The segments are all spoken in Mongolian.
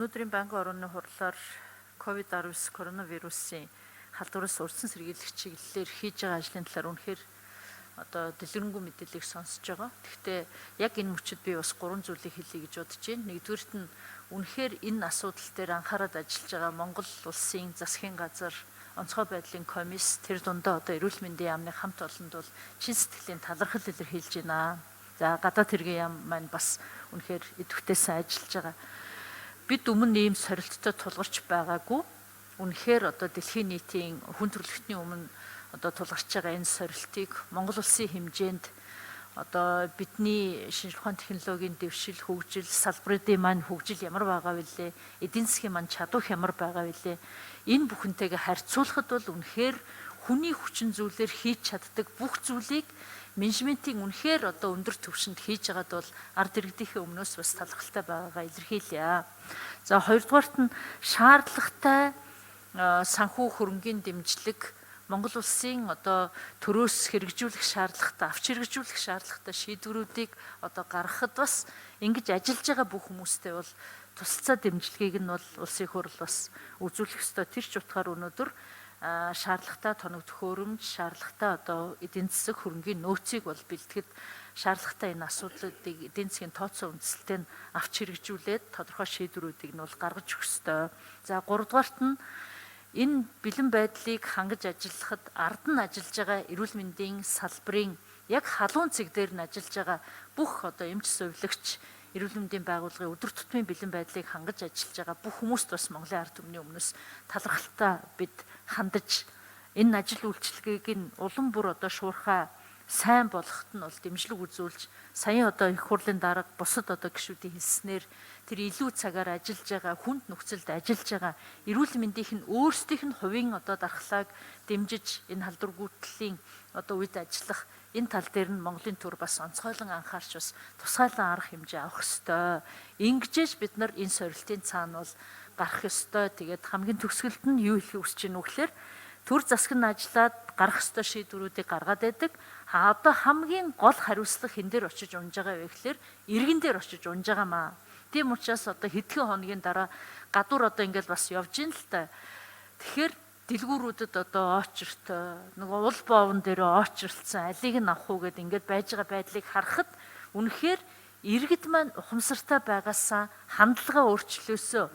Өнөөдрийн байнгын орооны хурлаар COVID-19 коронавирусын халдвараас урьдчилан сэргийлэх чиглэлээр хийж байгаа ажлын талаар үнэхээр одоо дэлгэрэнгүй мэдээллийг сонсож байгаа. Тэгэхдээ яг энэ мөчид би бас гурван зүйлийг хэлье гэж бодож байна. Нэгдүгээрт нь үнэхээр энэ асуудал дээр анхаарал ажиллаж байгаа Монгол улсын засгийн газар, онцгой байдлын комисс, тэр дундаа одоо эрүүл мэндийн яамны хамт олонд бол чин сэтгэлийн талархал илэрхийлж байна. За, гадаад хэргийн яам маань бас үнэхээр идэвхтэй сайн ажиллаж байгаа. Бид өмнө ийм сорилттой тулгарч байгаагүй. Үнэхээр одоо дэлхийн нийтийн хүн төрөлхтний өмнө одоо тулгарч байгаа энэ сорилтыг Монгол улсын хэмжээнд одоо бидний шинжлэх ухааны технологийн дэвшил, хөгжил, салбарын маань хөгжил ямар байгаа вүлээ, эдийн засгийн маань чадвар ямар байгаа вүлээ, энэ бүхэнтэйгээ харьцуулахад бол үнэхээр хүний хүчин зүйлээр хийж чаддаг бүх зүйлийг менежментийн үнэхээр одоо өндөр түвшинд хийж байгаад бол ард иргэдийнхээ өмнөөс бас талархалтай байгаагаа илэрхийлье. За, хоёрдугаарт нь шаардлагатай санхүү хөрөнгийн дэмжлэг, Монгол улсын одоо төрөөс хэрэгжүүлэх шаардлагатай, авч хэрэгжүүлэх шаардлагатай шийдвэрүүдийг одоо гаргахад бас ингэж ажиллаж байгаа бүх хүмүүстэй бол тусалцаа дэмжлэгийг нь бол улсын хурл бас үзүүлэх ёстой. Тэр ч утгаар өнөөдөр шаардлагатай тоног төхөөрөмж, шаардлагатай одоо эдийн засаг хөрөнгийн нөөцийг бол бэлтгэхэд шаардлагатай энэ асуудлуудыг эдийн засгийн тооцоо үндэслэлтэй нь авч хэрэгжүүлээд тодорхой шийдвэрүүдийг нь бол гаргаж өгөх ёстой. За, гуравдугаарт нь энэ бэлэн байдлыг хангаж ажиллахад ард нь ажиллаж байгаа эрүүл мэндийн салбарын яг халуун цэг дээр нь ажиллаж байгаа бүх одоо эмч, сувилагч, эрүүл мэндийн байгууллагын өдөр тутмын бэлэн байдлыг хангаж ажиллаж байгаа бүх хүмүүст бас Монголын ард түмний өмнөөс талархалтай бид хандаж, энэ ажил үйлчилгээг нь улам бүр одоо шуурхай сайн болгоход нь бол дэмжлэг үзүүлж, саяын одоо их хурлын дарга, бусад одоо гишүүдийн хэлснээр тэр илүү цагаар ажиллаж байгаа, хүнд нөхцөлд ажиллаж байгаа эрүүл мэндийнх нь өөрсдийнх нь хувийн одоо дархлааг дэмжиж, энэ халдваргүйтгэлийн одоо үед ажиллах энэ тал дээр нь Монголын төр бас онцгойлон анхаарч, бас тусгайлан арга хэмжээ авах ёстой. Ингэжээж бид нар энэ сорилтын цаана бол гарах ёстой. Тэгээд хамгийн төгсгөлд нь юу хэлэхийг хүсэж байна вэ гэхээр төр засаг нь ажиллаад гарах ёстой шийдвэрүүдийг гаргаад байдаг. А одоо хамгийн гол хариуцлага хэн дээр очиж унж байгаа вэ гэхээр иргэн дээр очиж унж байгаамаа. Тийм учраас одоо хэдхэн хоногийн дараа гадуур одоо ингээл бас явж ийн л та. Тэгэхээр дэлгүүрүүдэд одоо очиртой, нөгөө уул боовн дээр очирцсан, алийг нь авах уу гэд ингээд байж байгаа байдлыг харахад үнэхээр иргэд маань ухамсартай байгаасаа, хандлага өөрчлөөсөө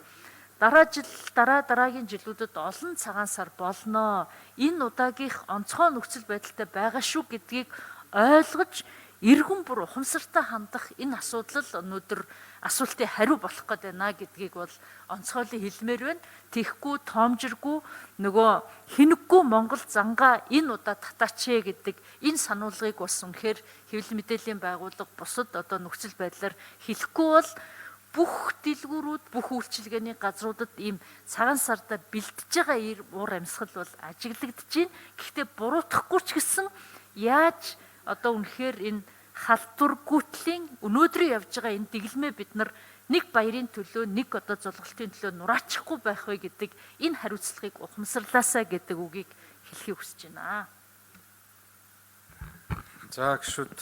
дараа жил, дараа дараагийн жилүүдэд олон цагаан сар болноо. Энэ удаагийнх онцгой нөхцөл байдалтай байгаа шүү гэдгийг ойлгож, эргэн бүр ухамсартай хандах энэ асуудал өнөөдөр асуултын хариу болох гээд байна гэдгийг бол онцгойлон хэлмээр байна. Тэгэхгүй тоомжиргүй нөгөө хинэггүй Монгол зангаа энэ удаа татаач ээ гэдэг энэ сануулгыг бас үнэхээр хэвлэл мэдээллийн байгууллага, бусад одоо нөхцөл байдлаар хэлэхгүй бол бүх дэлгүүрүүд, бүх үйлчилгээний газруудад ийм цагаан сарда бэлтэж байгаа уур амьсгал бол ажиглагдаж байна. Гэхдээ буруутахгүй ч гэсэн яаж одоо үнэхээр энэ халдваргүйтлийн өнөөдрийн явж байгаа энэ дэглэмээ бид нар нэг баярын төлөө, нэг одоо золголтын төлөө нураачихгүй байх вэ гэдэг энэ хариуцлагыг ухамсарлаасаа гэдэг үгийг хэлэхийг хүсэж байна. За, гишүүд.